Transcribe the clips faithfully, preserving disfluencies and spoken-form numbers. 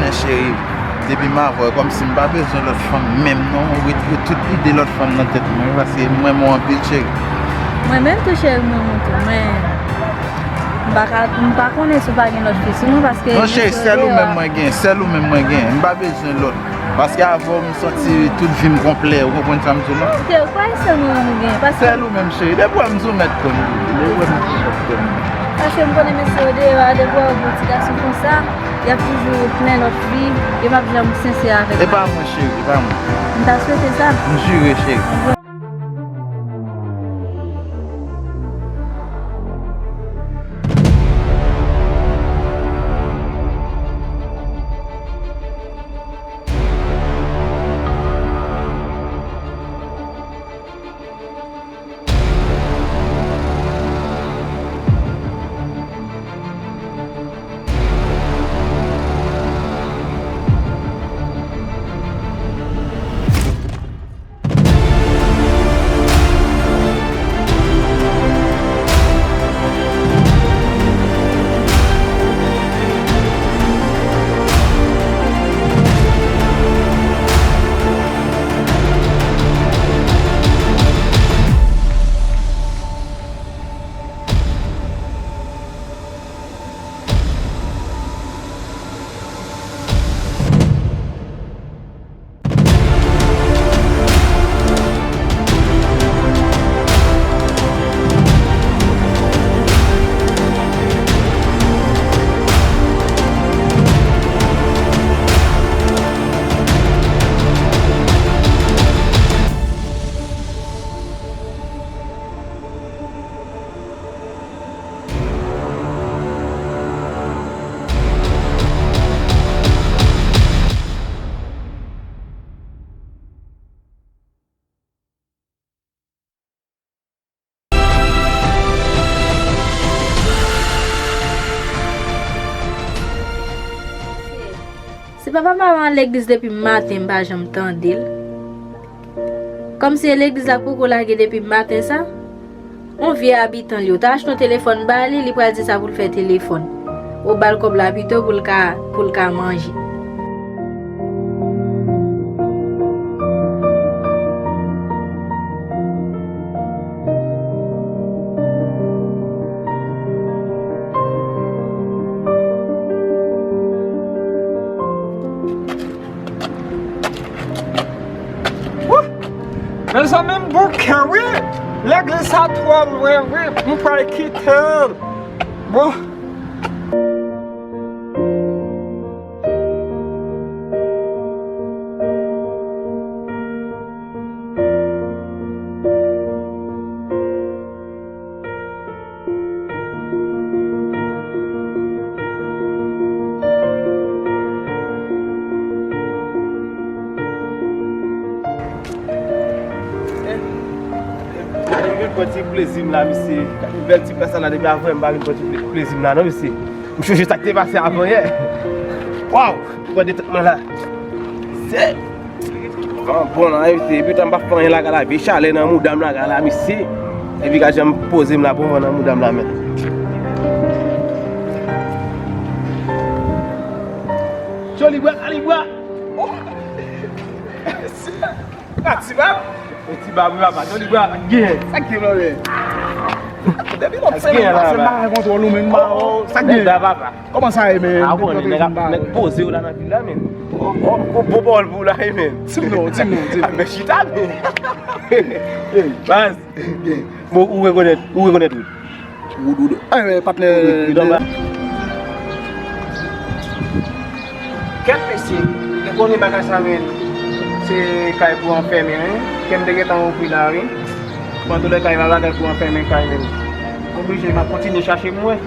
Cheri, depi m avè w, kòmsi m pa bezwen lòt fanm menm non. Ou retire tout ide lòt fanm nan tèt mwen, paske m renmen w anpil, cheri. Mwen menm tou, cheri, m renmen w tou, men m pa ka, m pa konnen si w pa gen lòt fi sou mwen, paske... Non, cheri, sèl ou menm mwen gen, sèl ou menm mwen gen. M pa bezwen lòt. Paske avè w, m santi tout vi m konplè, ou konprann sa m di w la? Monchè, ou kwè se mwen ou gen? Paske... Sèl ou menm, cheri. Depi w wè m sou mèt kò m, depi w wè m sou mèt kò m. Paske m konnen mesye yo deyò a, depi w wè yon ti gason konsa, y ap toujou plen lòt fi, yo p ap janm sensè avèk... E pa mwen, cheri, e pa mwen. M ta swete sa. M jire, cheri. Se papa m ap al legliz depi maten, m pa janm tande l. Kòmsi e legliz la poko lage depi maten sa. On vye abitan li, ou ta achte yon telefòn ba li, li pral di sa pou l fè telefòn. Ou ba l kòb la pito pou l ka, pou l ka manje. Wouh! Mezanmi, m bouke wi. Legliz sa twò lwen wi. M pral kite l. Bon. Mwen vin pran ti plezi m la, mesye. Gade bèl ti plas sa la, depi avanyè m pa vin pran ti ple-, plezi m la, non, mesye. M sonje sa k te pase avanyè. Waw! Pran detant mwen la. Se van bon la, evite. Epi tan m pa fè anyen la, gade la, vye chalè nan mouda m la, gade la, mesye. Epi gade jan m poze m la, bon van nan mouda m la, men. Joli bwa, kalibwa. Oh! Ah, ti bab. Ti bab, wi, papa. Joli bwa. Gen. Sa k gen, non, men? Depi lòt semèn pase, m pa gen kontwòl ou, men m pa wè w. Sa k gen? Nèg la, papa. Kòman sa ye, men? Ah, bon, nèg ap, nèg poze yo la nan vil la, men. Oh, oh, oh, bon pawòl pou w la, men. Di m non, di m non, di m non. Ah, men chita, men. Baz. Bon, ou rekonèt, ou rekonèt, wi. Wood, Wood. Eh, patnè. Kèt mesye, ou konnen bagay sa, men. Se kay pou anfèmen, wi. Kè m te gentan ouvri la, wi. Bon, antoulèka, e pa bagay pou anfèmen kay, men. Oblije, m ap kontinye chache pou mwen.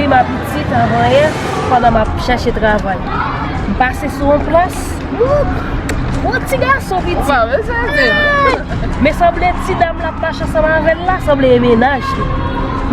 Li m ap pitit anvan yè, pandan m ap chèche travay. M pase sou yon plas, woup! Bon ti gason piti. Ou pa bezwen di m. Men sanble ti dam la ap mache ansanm avè l la, sanble e mennaj li.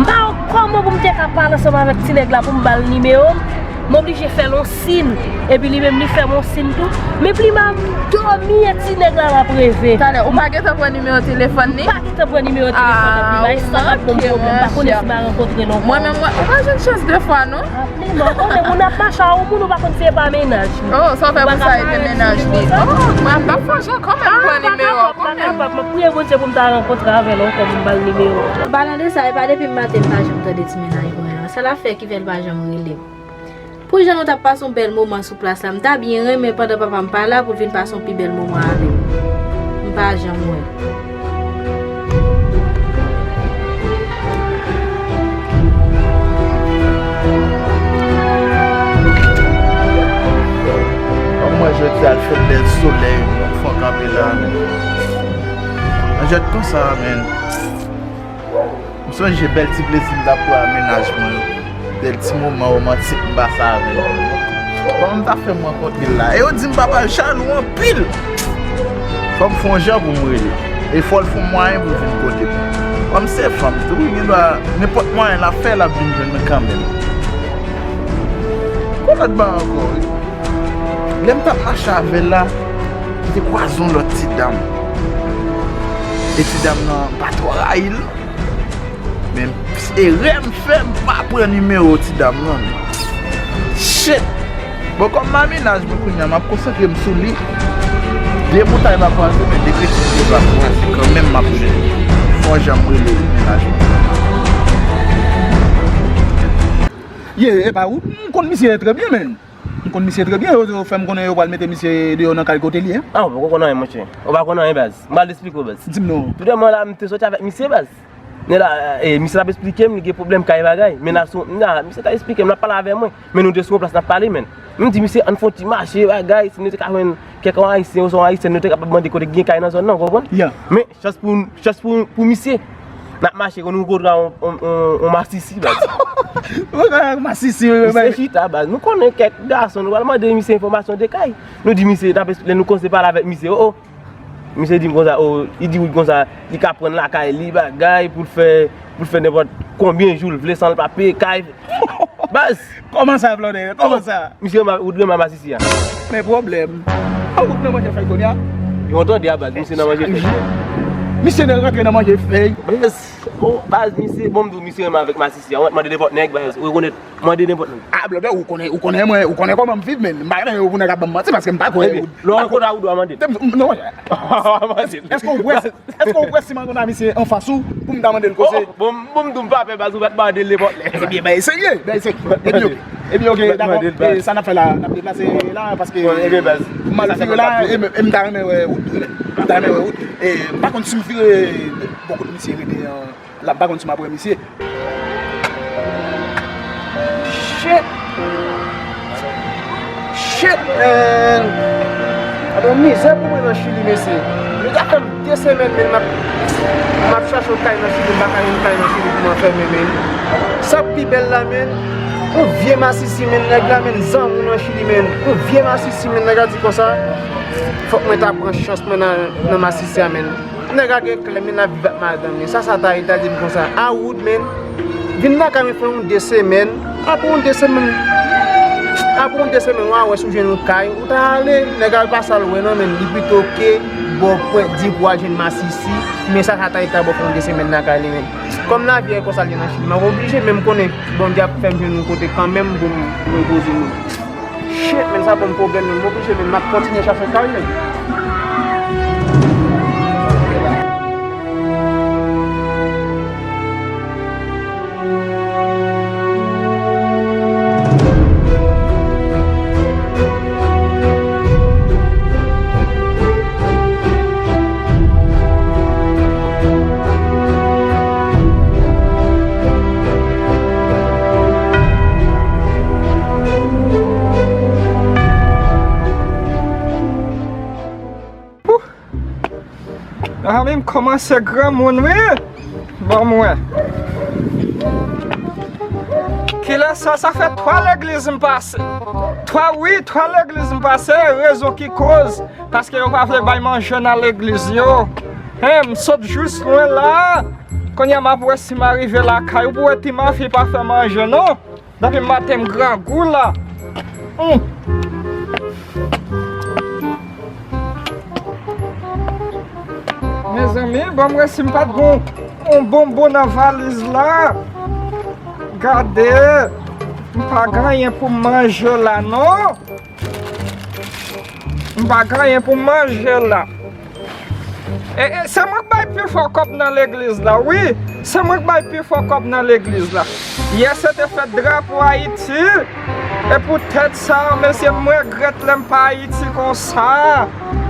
M pa wè kòman pou m te ka pale ansanm avèk ti nèg la pou m ba l nimewo m. M oblije fè l yon siy, epi li menm li fè m yon siy tou. Men pli m ap dòmi e ti nèg la m ap reve. Talè, ou pa gentan pran nimewo telefòn li? M pa gentan pran nimewo telefòn li, men sa k ap ban m pwoblèm, m pa konnen si m a rankontre l ankò. Mwen menm, mwen, ou pa jwenn chans de fwa, non? Aple, men ou konnen moun ap mache a yon moun, ou pa konn si e pa mennaj li. Oh, sa w fè pou sa e te mennaj li. Oh, mwen ap fè jan kanmenm pran nimewo a, kanmenm. M ap priye Bondye pou m ta rankontre avè l ankò, pou m ba l nimewo. An palan de sa, e pa depi m maten m pa janm tande ti mennaj mwen an. Sa l ap fè ki fè l pa janm rele m? Pou jan nou t ap pase yon bèl moman sou plas la, m ta byen renmen pandan papa m pa la pou l vin pase yon pi bèl moman avè m. M pa janm wè l. Kòm mwen jodi a l fè bèl solèy, nou fè kanpe la, men. Mwen jodi konsa, men. M sonje bèl ti plezi m t ap pran ak mennaj mwen yo. Bèl ti moman womantik m pase avè l. Kòman m ta fè m rankontre l la? E yo di m papa jalou anpil. Fò m fè yon jan pou m rele. E fò l fè yon mwayen pou l vin kote m. Kòm se fanm tou, wi, gen dwa nenpòt mwayen l ap fè, l ap vin jwenn mwen kanmenm. Gon lòt bagay ankò, wi. Lè m t ap mache avè l la, m te kwaze yon lòt ti dam. E ti dam nan, m pa twò rayi l. Men erè m fè, m pa pran nimewo ti dam nan, men. Shit! Bon, kòm m a mennaj mwen kounye a, m ap konsantre m sou li. De moutay pa kwaze, men de kretyen pa kwaze. Kanmenm, m ap jwenn. Fò jan m rele mennaj mwen. Ye, e pa ou? M konn misye trè byen, men. M konn misye trè byen, yo, yo fè m konnen yo pral mete misye deyò nan kay kote l ye. Ah, ou poko konn anyen, monchè. Ou pa konn anyen, baz. M pral esplike w, baz. Di m non. Toudèman la, m te soti avèk misye, baz. Men la, e, misye t ap esplike m, li gen pwoblèm kay bagay. Men la, sou, la, misye t ap esplike m, l ap pale avè mwen. Men nou de sou yon plas n ap pale, men. M di misye, ann fè yon ti mache, bagay, si nou te ka jwenn kèk Ayisyen, oswa Ayisyèn, nou te kapab mande kote gen kay nan zòn nan, ou konprann? Ya. Men, chans pou, chans pou, pou misye. N ap mache, nou kontre yon, yon, yon, yon masisi, baz. Yon masisi, wi, wi. Misye chita, baz. Nou konnen kèk gason, nou pral mande misye enfòmasyon de kay. Nou di misye, n ap espli-, lè nou kòmanse pale avèk misye, oh, oh. Misye di m konsa, oh, li di w konsa, li ka pran lakay li, bagay, pou l fè, pou l fè nenpòt konbyen jou l vle san l pa peye kay. Baz! Kòman sa, Blondè? Kòman sa? Misye, ou t renmen masisi a? Men pwoblèm. Ou t nan manje fèy kounye a? Yo tande a, baz, misye nan manje fèy. Misye nan rantre nan manje fèy. Baz, oh, baz, misye, bon, m di w, misye renmen avèk masisi a. Ou mèt mande nenpòt nèg, baz, ou rekonèt, mande nenpòt nèg. Ah, Blondè, ou konnen, ou konnen mwen, ou konnen kòman m viv, men m pa renmen pou nèg ap ban m manti, paske m pa kwè. Lè w rankontre a ou dwe mande. Non, manje. Èske ou kwè? Èske ou kwè si m rankontre misye anfas ou pou m ta mande l koze? Oh, bon, bon, m di w m pa pè, baz, ou mèt mande l nenpòt lè. Ebyen, bagay serye, bagay serye. Ebyen, oke. Ebyen, oke, dakò. E sa n ap fè la, n ap deplase la, paske m al vire la, e m, e m ta renmen wè wout. M ta renmen wè wout. E m pa konn si m vire bò kote misye rete an. La, m pa konn si m ap wè misye. Shit! Shit, man! Gade yon mizè pou mwen nan Chili, mesye. Nèg la fè m de semèn, men m ap, m ap chache yon kay nan Chili, m pa ka jwenn kay nan Chili pou m anfèmen, men. Sa k pi bèl la, men, yon vye masisi, men, nèg la, men, zanmi w nan Chili, men. Yon vye masisi, men, nèg la di konsa, fòk mwen ta pran chans mwen nan, nan masisi a, men. Nèg la gen klè, men l ap viv ak madanm li. Sa, sa ta ye, ta di m konsa, a Wood, men, vin lakay mwen fè yon de semèn. Apre yon de semèn, apre yon de semèn, w a wè si w jwenn yon kay, ou ta ale. Nèg la pa sa l wè non, men, li pito ke ba w pwen di pou w al jwenn masisi. Men sa, sa ta ye, ta ba w fè yon de semèn lakay li, men. Kòm lavi a e konsa l ye nan Chili, m ap oblije, men m konnen Bondye ap fè m jwenn yon kote kanmenm pou m repoze m. Shit, men sa ban m pwoblèm, men m oblije, men m ap kontinye chache kay, men. Ou! Ah, men m kòmanse granmoun, wi! Ban m wè. Kilè sa, sa fè twa legliz m pase. Twa, wi, twa legliz m pase, rezon ki koz, paske yo pa vle bay manje nan legliz yo. Hen, m sot jis lwen la, kounye a m ap wè si m a rive lakay ou pou wè Ti Mafi pa fè manje non. Depi maten m grangou la. Hum. Mezanmi, ban m wè si m pa t gon yon bonbon nan valiz la. Gade, m pa gen anyen pou m manje la non. M pa gen anyen pou m manje la. E, e, se mwen k bay pi fò kòb nan legliz la, wi. Se mwen k bay pi fò kòb nan legliz la. Yè se te fèt drapo Ayiti. E poutèt sa, mesye, m regrèt lè m pa Ayiti konsa.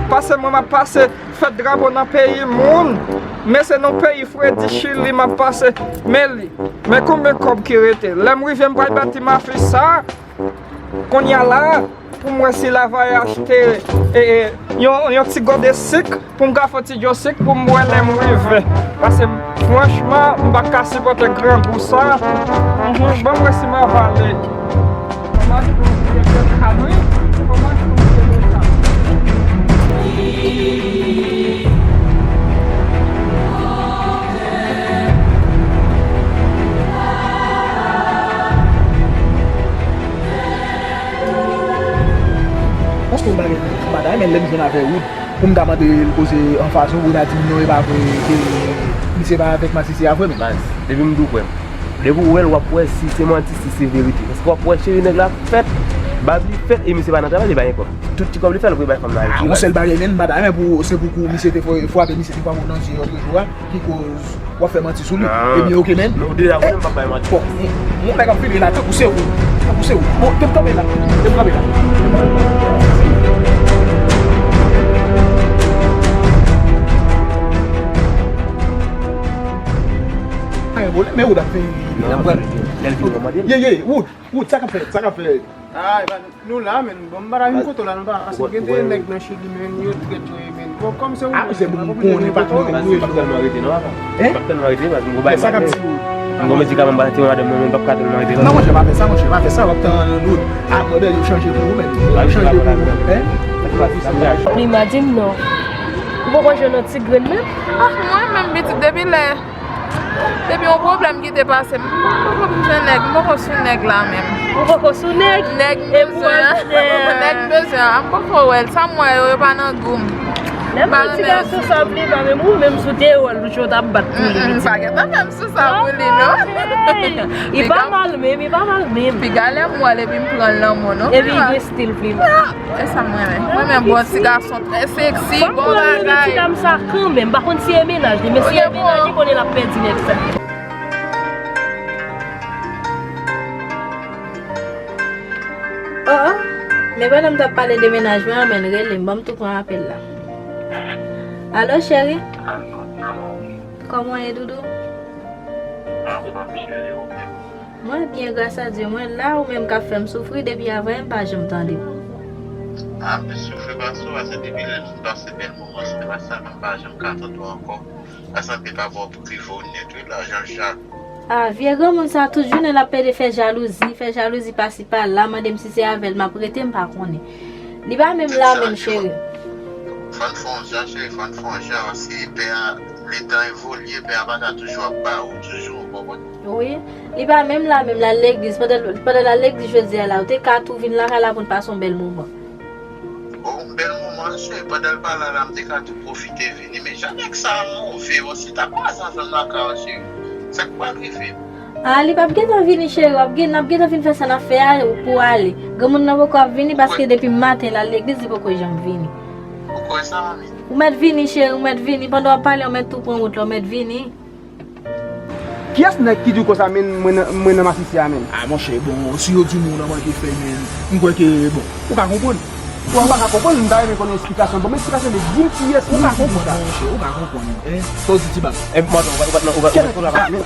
Paske mwen m ap pase fèt drapo nan peyi moun. Men se nan peyi fredi Chili m ap pase. Men li. Men konbyen kòb ki rete? Lè m rive, m pral ba Ti Mafi sa. Kounye a la, pou m wè si l a va achte, e, e, yon, yon ti gode sik, pou m ka fè yon ti dlo sik, pou m bwè lè m rive. Paske, franchman, m pa ka sipòte grangou sa. Mhm, ban m wè si m a va ale. Fò m achte yon ti gode sik, wi. Fò m achte yon ti gode sik. Paske yon bagay, m pa ta renmen lè m jwenn avè Wood, pou m ta mande l koze anfas, Wood a di m non, e pa vre, e misye pa avèk masisi a vre, men. Baz, depi m di w kwè m. Depi w wè l, w ap wè si se manti, si se verite. Paske w ap wè cheri nèg la fèt, bab li fèt, e misye pa nan travay, li pa gen kòb. Tout ti kòb li fè, l voye bay fanm nan Ayiti. Ah, yon sèl bagay, men, m pa ta renmen pou se pou kou misye te fwa-, fwape misye ti pwa nan zye lòt jou a, ki koz w ap fè manti sou li. Ah. Ebyen, oke, men. Men w deja konnen m p ap bay manti. Bon, yon, yon nèg ap vini la, tankou se ou. Tankou se ou. Bon, te kanpe la. Te kanpe la. Ye, ye, Wood, Wood, sa k ap fèt? Sa k ap fèt? Ah, e pa nou la, men. Bon, m pa ta vin kote w la, nou pa, paske gen de nèg nan Chili, men, yo trèt yo ye, men. Bon, kòm se ou menm, se pou m konnen patnè w. Baz, m p ap tèlman rete non, papa. Hein? M p ap tèlman rete, baz, m gon bagay. Sa k ap di ou? M gon medikaman m pral tire madanm mwen, men m p ap ka tèlman rete non. Non, monchè, pa fè sa, monchè, pa fè sa, w ap tann lòt. Ah, brother, yo chanje pou ou menm. Yo chanje pou ou. Hein? Prima, di m non. Ou poko jwenn yon ti grenn menm? Ah, mwen menm, pitit, depi lè Depi yon pwoblèm ki te pase m, m poko vin fè nèg, m poko sou nèg la menm. Ou poko sou nèg? Nèg bezwen an. Nèg bezwen an. M poko wè l. Sa m wè yo, yo pa nan gou m. Lè m wè ti gason sa ap li pa menm ou menm sou deyò l, ou t ap bat pou li. Mm, mm, pa gentan fè m sou sa pou li non. Li pa mal menm, li pa mal menm. Piga lè m wè l epi m pran l nan men w non. Epi li gen stil pli. E sa m renmen. M renmen bon ti gason trè seksi, bon bagay. Ti dam sa kanmenm, m pa konn si e mennaj li, men si e mennaj li, konnen l ap pèdi nèg sa. Oh, oh. Men pandan m t ap pale de mennaj mwen an, men l rele m, ban m tou pran apèl la. Alo, cheri? Kòman w ye, doudou? Mwen byen, gras a Dye, mwen la, ou menm k ap fè m soufri depi avanyè, m pa janm tande w. Ah, m soufri pa sou, paske depi lè m fin pase bèl moman sa, m pa janm ka tande w ankò. Sa sanble pa bon pou rive w nèt wi la, Jean Jacques. Ah, vye granmoun sa, tout jounen l ap plede fè jalouzi, fè jalouzi pasi pala, mande m si se avè l m ap rete, m pa konnen. Li pa menm la menm, cheri. Fò n fè yon jan, cheri, fò n fè yon jan, paske pè a, letan evolye, pè a pa ka toujou ap ba ou, toujou, ou konprann? Wi, li pa menm la menm, l al legliz. Pandan, pandan l al legliz jodi a la, ou te ka tou vin lakay la pou n pase yon bèl moman. Bon, yon bèl moman, cheri, pandan l pa la la, m te ka tou pwofite vini. Men jan nèg sa a move, bon, si ta kwaze ansanm lakay ou, cheri, sa k pral rive? Ah, li p ap gentan vini, cheri, w ap gen, n ap gentan fin fè sa n ap fè a pou ale. Granmoun nan poko ap vini paske depi maten l al legliz, li poko janm vini. Ou kwè sa, manmi? Ou mèt vini, cheri, ou mèt vini. Pandan w ap pale, ou mèt tou pran wout la, ou mèt vini. Kiyès nèg ki di w konsa, men, mwen nan, mwen nan masisi a, men? Ah, monchè, bon, si yo di w non, nan manke fè, men, m kwè ke, bon, ou ka konprann. Bon, ou pa ka konprann, m ta renmen konn yon esplikasyon. Ban m esplikasyon de di m kiyès moun ki di sa. Ou ka konprann, monchè, ou ka konprann, hein? Sa w di, ti bab? E, mwen, ou pa, ou pa, ou pa, ou pa, ou pa, men.